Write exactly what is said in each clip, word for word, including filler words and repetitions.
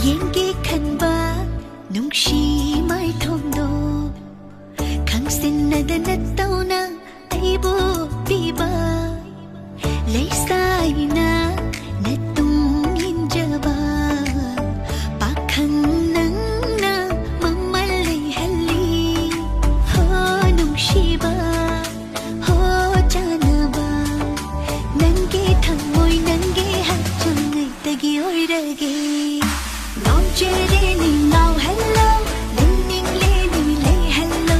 ꯌꯦꯡꯒꯦ ꯈꯟꯕ ꯅꯨꯡꯁꯤ ꯃꯥꯏꯊꯣꯡꯗꯣ, ꯈꯪꯁꯤꯟꯅꯗꯅ ꯇꯧꯅ ꯑꯩꯕꯨ ꯄꯤꯕ꯫ ꯂꯩꯁꯥꯏꯅ ꯅꯇꯨꯡ ꯏꯟꯖꯕ ꯄꯥꯈꯪ ꯅꯪꯅ ꯃꯃꯜ ꯂꯩꯍꯜꯂꯤ꯫ ꯍꯣ ꯅꯨꯡꯁꯤꯕ, ꯍꯣ ꯆꯥꯟꯅꯕ, ꯅꯪꯒꯤ ꯊꯃꯣꯏ ꯅꯪꯒꯤ ꯍꯛꯆꯥꯡ ꯑꯩꯇꯒꯤ ꯑꯣꯏꯔꯒꯦ꯫ ꯉꯥꯎꯖꯔꯦꯅꯦ ꯉꯥꯎꯍꯜꯂꯣ, ꯂꯩꯅꯤꯡꯂꯦꯅꯦ ꯂꯩꯍꯜꯂꯣ,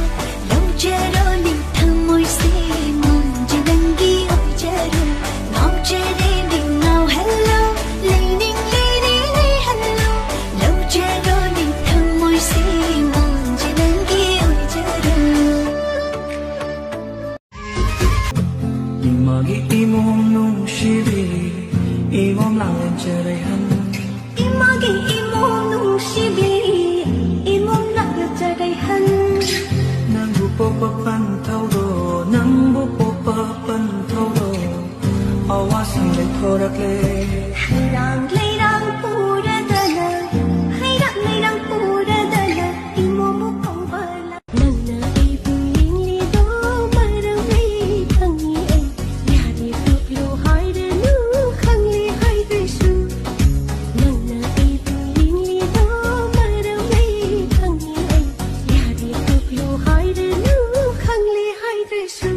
ꯂꯧꯖꯔꯣꯅꯦ ꯊꯃꯣꯏꯁꯦ ꯃꯣꯟꯖ ꯅꯪꯒꯤ ꯑꯣꯏꯖꯔꯣ꯫ ꯉꯥꯎꯖꯔꯦꯅꯦ ꯉꯥꯎꯍꯜꯂꯣ, ꯂꯩꯅꯤꯡꯂꯦꯅꯦ ꯂꯩꯍꯜꯂꯣ, ꯂꯧꯖꯔꯣꯅꯦ ꯊꯃꯣꯏꯁꯦ ꯃꯣꯟꯖ ꯅꯪꯒꯤ ꯑꯣꯏꯖꯔꯣ꯫ ꯏꯃꯥꯒꯤ ꯏꯃꯣꯝ ꯅꯨꯡꯁꯤꯕꯤ, ꯏꯃꯣꯝ ꯂꯥꯡꯂꯦꯟ ꯆꯔꯩꯍꯟ꯫ ꯏꯃꯥꯒꯤ ꯏꯃꯣꯝ ꯅꯨꯡꯁꯤꯕꯤ, ꯏꯃꯣꯝ ꯂꯥꯡꯂꯦꯟ ꯆꯔꯩꯍꯟ꯫ ꯅꯪꯕꯨ ꯄꯣꯛꯄ ꯄꯟꯊꯧꯗꯣ, ꯅꯪꯕꯨ ꯄꯣꯛꯄ ꯄꯟꯊꯧꯗꯣ, ꯑꯋꯥꯁꯤꯡ ꯂꯩꯊꯣꯔꯛꯂꯦ꯫ ꯍꯩꯔꯥꯡ ꯂꯩꯔꯥꯡ ꯄꯨꯔꯗꯅ, ꯍꯩꯔꯥꯡ ꯂꯩꯔꯥꯡ ꯄꯨꯔꯗꯅ, ꯏꯃꯣꯝꯕꯨ ꯀꯧꯕ ꯂꯥꯛ-, ꯅꯪꯅ ꯑꯩꯕꯨ ꯌꯦꯡꯂꯤꯗꯣ ꯃꯔꯝ ꯑꯩ ꯈꯪꯉꯤ ꯑꯩ꯫ ꯌꯥꯔꯦ ꯇꯣꯛꯂꯣ ꯍꯥꯏꯔꯅꯨ, ꯈꯪꯂꯦ ꯍꯥꯏꯗ꯭ꯔꯁꯨ꯫ ꯅꯪꯅ ꯑꯩꯕꯨ ꯌꯦꯡꯂꯤꯗꯣ ꯃꯔꯝ ꯑꯩ ꯈꯪꯉꯤ ꯑꯩ꯫ ꯌꯥꯔꯦ ꯇꯣꯛꯂꯣ ꯍꯥꯏꯔꯅꯨ, ꯈꯪꯂꯦ ꯍꯥꯏꯗ꯭ꯔꯁꯨ꯫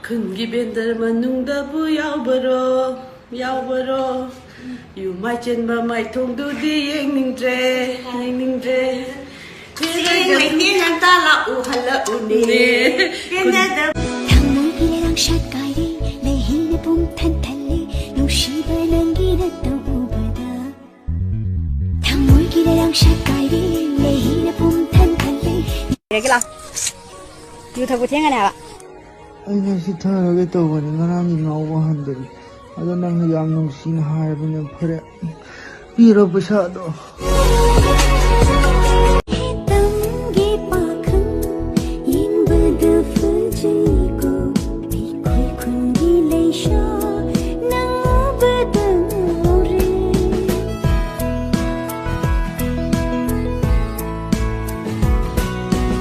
ꯈꯨꯟꯒꯤ ꯕꯦꯟꯗꯔ ꯃꯅꯨꯡꯗꯕꯨ ꯌꯥꯎꯕꯔꯣ, ꯌꯥꯎꯕꯔꯣ? ꯌꯨꯝ ꯃꯥꯏ ꯆꯦꯟꯕ ꯃꯥꯏꯊꯣꯡꯗꯨꯗꯤ ꯌꯦꯡꯅꯤꯡꯗ꯭ꯔꯦ, ꯌꯦꯡꯅꯤꯡꯗ꯭ꯔꯦ꯫ ꯆꯦꯡ ꯂꯩꯇꯦ ꯅꯪ ꯇꯥ ꯂꯥꯛꯎ ꯍꯜꯂꯛꯎꯅꯦ꯫ ꯊꯃꯣꯏꯒꯤ ꯂꯩꯔꯥꯡ ꯁꯥꯠ ꯀꯥꯏꯔꯦ, ꯂꯩꯍꯤꯅ ꯄꯨꯝ ꯊꯟ ꯊꯜꯂꯦ, ꯅꯨꯡꯁꯤꯕ ꯅꯪꯒꯤ ꯅꯇꯧ ꯎꯕꯗ꯫ ꯊꯃꯣꯏꯒꯤ ꯂꯩꯔꯥꯡ ꯁꯥꯠ ꯀꯥꯏꯔꯦ, ꯂꯩꯍꯤꯅ ꯄꯨꯝ ꯊꯟ ꯊꯜꯂꯦ꯫ ꯂꯥꯛꯑꯣ꯫ ꯌꯨ ꯊꯛꯄ ꯊꯦꯡꯒꯅꯤ ꯍꯥꯏꯕ꯫ ꯑꯩꯅ ꯁꯤ ꯊꯛꯑꯔꯣꯏꯒꯦ ꯇꯧꯕꯅꯤ, ꯉꯔꯥꯡꯒꯤ ꯉꯥꯎꯕ ꯍꯟꯗꯔꯤ꯫ ꯑꯗꯣ ꯅꯪꯅ ꯌꯥꯝ ꯅꯨꯡꯁꯤꯅ ꯍꯥꯏꯔꯕꯅꯤꯅ ꯐꯔꯦ, ꯄꯤꯔꯣ ꯄꯩꯁꯥꯗꯣ꯫ ꯇꯝꯒꯤ ꯄꯥꯈꯪ ꯌꯦꯡꯕꯗ ꯐꯖꯩꯀꯣ, ꯑꯩꯈꯣꯏ ꯈꯨꯟꯒꯤ ꯂꯩꯁꯥ ꯅꯪ ꯎꯕꯗ ꯉꯥꯎꯔꯦ꯫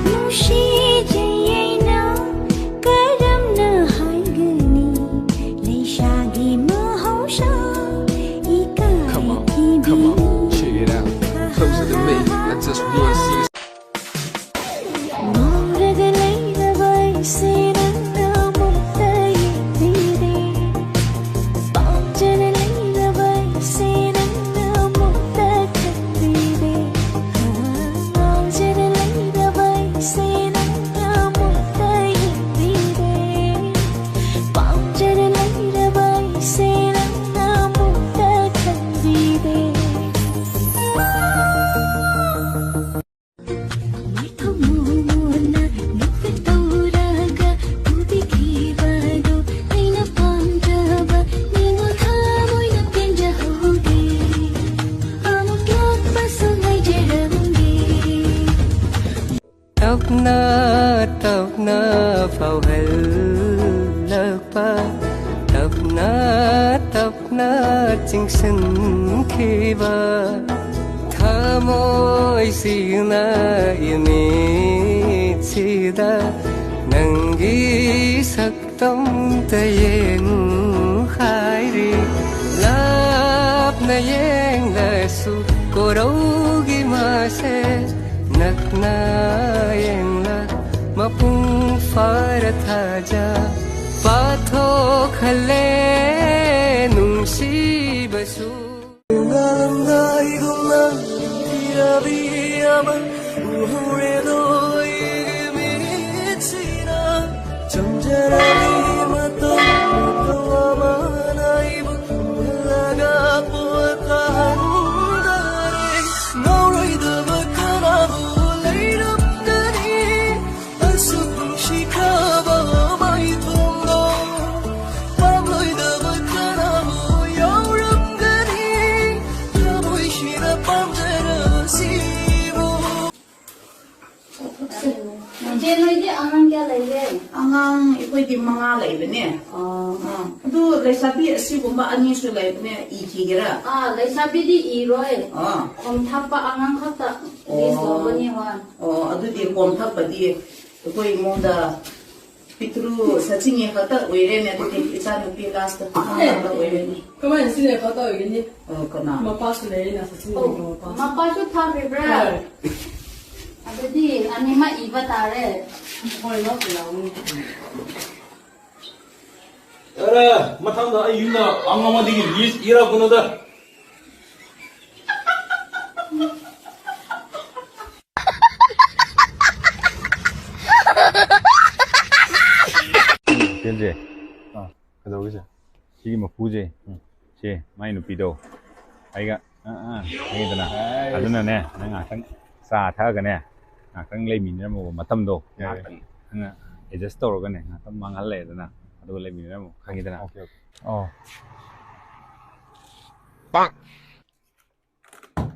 ꯅꯨꯡꯁꯤꯖꯩ ꯑꯩꯅ ꯀꯔꯝꯅ ꯍꯥꯏꯒꯅꯤ? ꯂꯩꯁꯥꯒꯤ ꯃꯍꯧꯁꯥ ꯏꯀꯥꯏ Come on, come on, check it out. Closer to me, I just wanna see you. ꯉꯥꯎꯔꯒ ꯂꯩꯔꯕ ꯑꯩꯁꯦ ꯅꯪꯅ ꯑꯃꯨꯛꯇ ꯌꯦꯡꯕꯤꯔꯦ꯫ ꯄꯥꯝꯖꯅ ꯂꯩꯔꯕ ꯑꯩꯁꯦ ꯅꯪꯅ ꯑꯃꯨꯛꯇ ꯈꯟꯕꯤꯔꯦ꯫ ꯉꯥꯎꯖꯅ ꯂꯩꯔꯕ ꯑꯩꯁꯦ ꯅꯪꯅ ꯑꯃꯨꯛꯇ ꯌꯦꯡꯕꯤꯔꯦ꯫ ꯄꯥꯝꯖꯅ ꯂꯩꯔꯕ ꯑꯩꯁꯦ ꯅꯪꯅ ꯑꯃꯨꯛꯇ ꯈꯟꯕꯤꯔꯦ꯫ ꯃꯥꯏꯊꯣꯡ ꯃꯨꯟꯅ ꯅꯣꯛꯐꯦꯠ ꯇꯧꯔꯒ ꯎꯕꯤꯈꯤꯕꯗꯣ ꯑꯩꯅ ꯄꯥꯝꯖꯕ ꯅꯤꯡꯉꯣꯜ ꯊꯃꯣꯏꯅ ꯄꯦꯟꯖꯍꯧꯒꯦ꯫ ꯑꯃꯨꯛ ꯂꯥꯛꯄꯁꯨ ꯉꯥꯏꯖꯔꯝꯒꯦ꯫ ꯇꯞꯅ ꯇꯞꯅ ꯐꯥꯎꯍꯜꯂꯛꯄ, ꯇꯞꯅ ꯇꯞꯅ ꯆꯤꯡꯁꯤꯟꯈꯤꯕ, ꯊꯃꯣꯏꯁꯤꯅ ꯏꯃꯤꯠꯁꯤꯗ ꯅꯪꯒꯤ ꯁꯛ ꯇꯝꯇ ꯌꯦꯡꯉꯨ ꯍꯥꯏꯔꯤ꯫ ꯂꯥꯞꯅ ꯌꯦꯡꯂꯁꯨ ꯀꯣꯔꯧꯒꯤ ꯃꯁꯦ ꯅꯛꯅ ꯌꯦꯡꯂ ꯃꯄꯨꯡ ꯐꯥꯔ ꯊꯥꯖ ꯄꯥꯊꯣꯛꯍꯜꯂꯦ ꯅꯨꯡꯁꯤꯕꯁꯨ꯫ ꯉꯥꯜꯂꯝꯗꯥꯏꯒꯨꯝꯅ ꯏꯔꯥꯕꯤ ꯑꯃ ꯎꯍꯧꯔꯦꯗꯣ ꯑꯩꯒꯤ ꯃꯤꯠꯁꯤꯅ꯫ ꯆꯝꯖꯔꯕꯤ ꯃꯇꯝ ꯃꯇꯧ ꯑꯃꯅ ꯑꯩꯕꯨ ꯎꯍꯜꯂꯒ ꯄꯣꯊꯥꯍꯟꯗꯔꯦ꯫ ꯉꯥꯎꯔꯣꯏꯗꯕ ꯀꯅꯥꯕꯨ ꯂꯩꯔꯝꯒꯅꯤ? ꯑꯁꯨꯛ ꯅꯨꯡꯁꯤ ꯏꯆꯦ, ꯅꯣꯏꯗꯤ ꯑꯉꯥꯡ ꯀꯌꯥ ꯂꯩꯔꯦ? ꯑꯉꯥꯡ ꯑꯩꯈꯣꯏꯗꯤ ꯃꯉꯥ ꯂꯩꯕꯅꯦ꯫ ꯑꯥ꯫ ꯑꯥ, ꯑꯗꯨ ꯂꯩꯁꯥꯕꯤ ꯑꯁꯤꯒꯨꯝꯕ ꯑꯅꯤꯁꯨ ꯂꯩꯕꯅꯦ, ꯏꯈꯤꯒꯦꯔꯥ? ꯑꯥ, ꯂꯩꯁꯥꯕꯤꯗꯤ ꯏꯔꯣꯏ꯫ ꯑꯥ꯫ ꯈꯣꯝ ꯊꯛꯄ ꯑꯉꯥꯡ ꯈꯛꯇ ꯑꯣ꯫ ꯂꯤꯁ ꯇꯧꯒꯅꯤ, ꯍꯣꯏ꯫ ꯑꯣ, ꯑꯗꯨꯗꯤ ꯈꯣꯝ ꯊꯛꯄꯗꯤ ꯑꯩꯈꯣꯏ ꯏꯃꯨꯡꯗ ꯄꯤꯛꯇ꯭ꯔꯨ ꯁꯆꯤꯡꯉꯦ ꯈꯛꯇ ꯑꯣꯏꯔꯦꯅꯦ, ꯑꯗꯨꯗꯤ ꯏꯆꯥꯅꯨꯄꯤ ꯂꯥꯁꯇ ꯈꯛꯇ ꯑꯣꯏꯔꯦꯅꯦ꯫ ꯀꯃꯥꯏꯅ ꯁꯤꯅꯦ ꯈꯛꯇ ꯑꯣꯏꯒꯅꯤ? ꯑꯣ, ꯀꯅꯥ? ꯃꯄꯥꯁꯨ ꯂꯩꯌꯦꯅ, ꯁꯆꯤꯡꯒꯤ ꯑꯣ, ꯃꯄꯥ꯫ ꯃꯄꯥꯁꯨ ꯊꯥꯈ꯭ꯔꯤꯕ꯭ꯔꯥ? ꯍꯣꯏ꯫ ꯑꯗꯨꯗꯤ ꯑꯅꯤꯃꯛ ꯏꯕ ꯇꯥꯔꯦ꯫ ꯍꯣꯏ, ꯂꯧꯕ ꯌꯥꯎꯅꯤ꯫ ꯌꯥꯔꯦ, ꯃꯊꯪꯗ ꯑꯩ ꯌꯨꯝꯗ ꯑꯉꯥꯡ ꯑꯃꯗꯒꯤ ꯂꯤꯁ ꯏꯔꯛꯀꯅꯨꯗ꯫ ꯄꯦꯟꯖꯦ꯫ ꯑꯥ, ꯀꯩꯗꯧꯔꯒꯦ ꯁꯦ? ꯁꯤꯒꯤ ꯃꯄꯨꯁꯦ, ꯎꯝ꯫ ꯁꯦ, ꯃꯥꯏ ꯅꯨꯄꯤꯗꯣ, ꯑꯩꯒ, ꯑꯥ, ꯑꯥ, ꯈꯪꯉꯤꯗꯅ? ꯑꯥꯏ꯫ ꯑꯗꯨꯅꯅꯦ, ꯅꯪ ꯉꯥꯏꯍꯥꯛꯇꯪ ꯆꯥ ꯊꯛꯑꯒꯅꯦ, ꯉꯥꯏꯍꯥꯛꯇꯪ ꯂꯩꯃꯤꯟꯅꯔꯝꯃꯣꯕ, ꯃꯇꯝꯗꯣ ꯌꯥꯏ, ꯌꯥꯏ꯫ ꯉꯥꯏꯍꯥꯛꯇꯪ ꯅꯪꯅ ꯑꯦꯗꯖꯁ ꯇꯧꯔꯒꯅꯦ, ꯉꯥꯏꯍꯥꯛꯇꯪ ꯃꯥꯡꯍꯜꯂꯦꯗꯅ, ꯑꯗꯨꯒ ꯂꯩꯃꯤꯟꯅꯔꯝꯃꯣ, ꯈꯪꯉꯤꯗꯅ? Okay, okay. ꯑꯣ꯫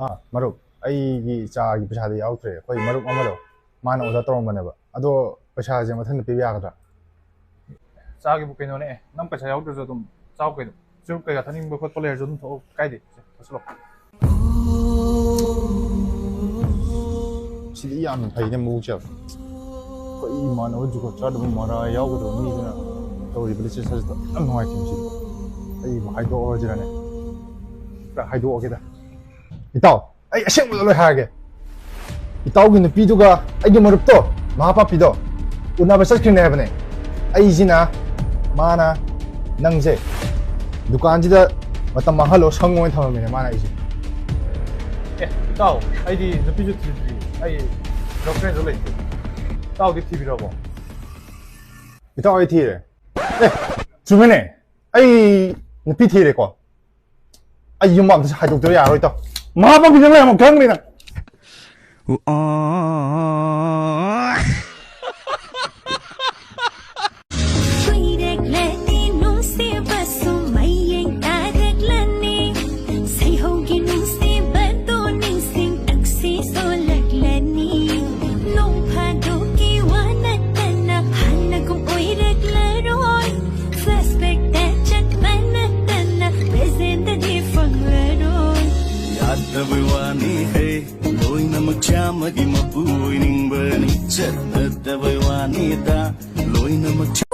ꯑꯥ, ꯃꯔꯨꯞ, ꯑꯩꯒꯤ ꯆꯥꯒꯤ ꯄꯩꯁꯥꯗꯤ ꯌꯥꯎꯗ꯭ꯔꯦ꯫ ꯑꯩꯈꯣꯏ ꯃꯔꯨꯞ ꯑꯃꯗꯣ, ꯃꯥꯅ ꯑꯣꯖꯥ ꯇꯧꯔꯝꯕꯅꯦꯕ꯫ ꯑꯗꯣ ꯄꯩꯁꯥꯁꯦ ꯃꯊꯪꯗ ꯄꯤꯕ ꯌꯥꯒꯗ꯭ꯔꯥ? ꯆꯥꯒꯤꯕꯨ ꯀꯩꯅꯣꯅꯦ, ꯅꯪ ꯄꯩꯁꯥ ꯌꯥꯎꯗ꯭ꯔꯁꯨ ꯑꯗꯨꯝ ꯆꯥꯎ ꯀꯩꯅꯣ꯫ ꯆꯨꯔꯨꯞ ꯀꯩꯀꯥ ꯊꯛꯅꯤꯡꯕ ꯈꯣꯠꯄ ꯂꯩꯔꯁꯨ ꯑꯗꯨꯝ ꯊꯛꯑꯣ, ꯀꯥꯏꯗꯦ꯫ ꯁꯦ, ꯊꯛꯆꯜꯂꯣ꯫ ꯁꯤꯗꯤ ꯌꯥꯝꯅ ꯐꯩꯅꯦ, ꯃꯕꯨꯛꯁꯦ꯫ ꯑꯩꯈꯣꯏ ꯏꯃꯥꯟꯅꯕ ꯖꯨꯒꯣꯠ ꯆꯥꯗꯕ ꯃꯔꯥ ꯌꯥꯎꯒꯗꯕ ꯃꯤꯗꯨꯅ ꯇꯧꯔꯤꯕ ꯂꯤꯆꯠ ꯁꯥꯖꯠꯇꯣ ꯌꯥꯝ ꯅꯨꯡꯉꯥꯏꯇꯦ ꯃꯁꯤꯗꯤ꯫ ꯑꯩꯕꯨ ꯍꯥꯏꯗꯣꯛꯑꯁꯤꯔꯅꯦ? ꯈꯔ ꯍꯥꯏꯗꯣꯛꯑꯒꯦꯗ꯫ ꯏꯇꯥꯎ, ꯑꯩ ꯑꯁꯦꯡꯕꯗ ꯂꯣꯏ ꯍꯥꯏꯔꯒꯦ꯫ ꯏꯇꯥꯎꯒꯤ ꯅꯨꯄꯤꯗꯨꯒ ꯑꯩꯒꯤ ꯃꯔꯨꯞꯇꯣ, ꯃꯍꯥ ꯄꯥꯄꯤꯗꯣ, ꯎꯅꯕ ꯆꯠꯈ꯭ꯔꯤꯅꯦ ꯍꯥꯏꯕꯅꯦ꯫ ꯑꯩꯁꯤꯅ, ꯃꯥꯅ ꯅꯪꯁꯦ ꯗꯨꯀꯥꯟꯁꯤꯗ ꯃꯇꯝ ꯃꯥꯡꯍꯜꯂꯣ, ꯁꯪꯉꯣ ꯍꯥꯏꯅ ꯊꯝꯃꯝꯃꯤꯅꯦ ꯃꯥꯅ ꯑꯩꯁꯦ꯫ ꯑꯦ, ꯏꯇꯥꯎ, ꯑꯩꯗꯤ ꯅꯨꯄꯤꯁꯨ ꯊꯤꯗ꯭ꯔꯤ, ꯑꯩ ꯒꯔꯜꯐ꯭ꯔꯦꯟꯁꯨ ꯂꯩꯇꯦ꯫ ꯏꯇꯥꯎꯗꯤ ꯊꯤꯕꯤꯔꯕꯣ? ꯏꯇꯥꯎ, ꯑꯩ ꯊꯤꯔꯦ꯫ ꯑꯦ, ꯆꯨꯝꯃꯤꯅꯦ, ꯑꯩ ꯅꯨꯄꯤ ꯊꯤꯔꯦꯀꯣ꯫ ꯑꯩ ꯌꯨꯝ ꯑꯝꯇ ꯍꯥꯏꯗꯣꯛꯇꯕ ꯌꯥꯔꯣꯏ, ꯏꯇꯥꯎ꯫ ꯃꯍꯥ ꯄꯥꯄꯤ ꯅꯪ ꯂꯩꯔꯝꯃꯣ, ꯈꯪꯕꯅꯤ ꯅꯪ꯫ ꯀꯨꯏꯔꯛꯂꯅꯤ ꯅꯨꯡꯁꯤꯕꯁꯨ ꯃꯌꯦꯡ ꯇꯥꯔꯛꯂꯅꯤ꯫ ꯁꯩꯍꯧꯒꯤ ꯅꯨꯡꯁꯤꯕꯗꯣ ꯅꯤꯡꯁꯤꯡ ꯇꯛꯁꯤ ꯁꯣꯜꯂꯛꯂꯅꯤ꯫ ꯅꯣꯡ ꯇꯕꯩ ꯋꯥꯅꯤꯗ ꯂꯣꯏꯅꯃꯛ